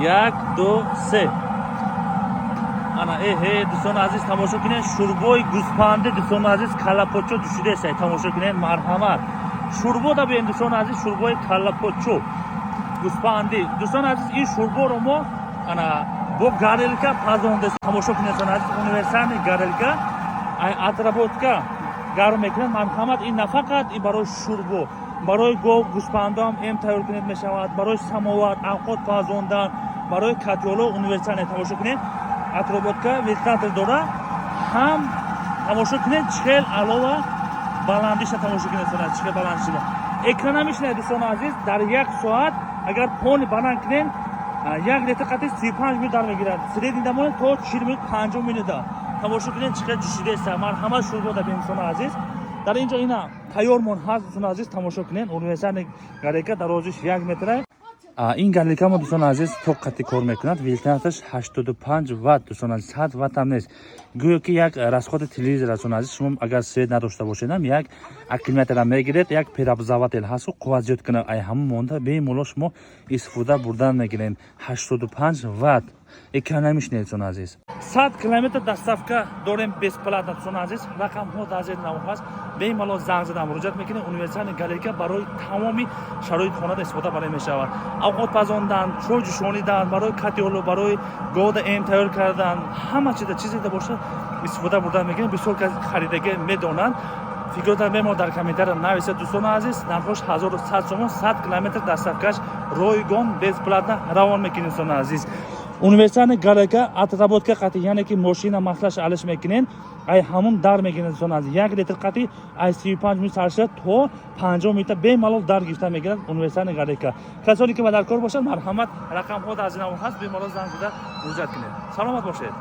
Як, ду, се. Ана, эҳе, дӯстони азиз, тамошо кунед, шӯрбои гӯспанди, дӯстони азиз, каллапочо ҷӯшидеста, тамошо кунед, марҳамат. Шӯрбо да биёем, дӯстони азиз, шӯрбои каллапочо гӯспанди. Дӯстони азиз, ин шӯрборо мо, ана, бо горелка пазонда, тамошо кунед, дӯстони азиз, универсальный горелка, ай отработка гарм мекунад. Марҳамат, ин нафақат ин барои шӯрбо, барои гов, гӯспандам эм тайёр кунед мешавад, барои самовар, авқот пазондан, барои котёло универсальный. Тамошо кунед, отработка, вентилятор дора ҳам. Тамошо кунед, чӣ хел алова баландиша, тамошо кунед, дӯстони азиз, чӣ хел баландишида. Экономичный, дӯстони азиз, дар як соат агар пони баланд кунем, 1 литр қати 35 минут дар мегирад, средний дамон то 40 минут, 50 минута. Тамошо кунед, чӣ хел ҷӯшидаеста. Марҳамат, шӯрбо да, дӯстони азиз. Дар инҷо ина тайёрмон ҳаст, дӯстони азиз, тамошо кунед, универсальный горелка, дарозиш 1 метра. Ин горелка мо, дӯстони азиз, ток қати кор мекунад, вентилятор ш 85 ватт, дӯстони азиз, 100 ватт ҳам нест, гӯё ки як расход и телевизор аст. Дӯстони азиз, шумо агар свет надошта бошедам, як аккумулятор ам мегиред, як преобразователь ҳасту, қувват зиёд кунад, ай ҳамон монда бемалол шумо истифода бурдан мегиред. 85 ватт, экономичный, дӯстони азиз. 100 километр доставка дорем бесплатно, дӯстони азиз. Рақамҳо дар зери навор ҳаст, бемалол занг зада муроҷиат мекунед. Универсальный горелка барои тамоми шароити хонада истифода барои мешавад: авқот пазондан, чой ҷӯшонидан, барои котёл у, барои года эм тайёр кардан, ҳама чиза, чизе бошад, истифода бурдан мекунед. Бисёр кас харидагӣ медонанд. Фикротан бемор дар комментария нависед, дӯстони азиз. Нархош 1100 сомон, 100 километр доставка ш ройгон, бесплатно равон мекунем, дӯстони азиз. Универсальный горелка отработка қати, яъне ки мошина маслаш алиш мекунен, ай ҳамун дар мегиред, дӯстони азиз. 1 литр қати ай 35 минут сар шуда то 50 минута бемалол дар гирифта мегирад универсальный горелка. Касоне ки ба дар кор бошад, марҳамат, рақамҳо дар зинавор ҳаст, бемалол занг зада муроҷиат кунед. Саломат бошед.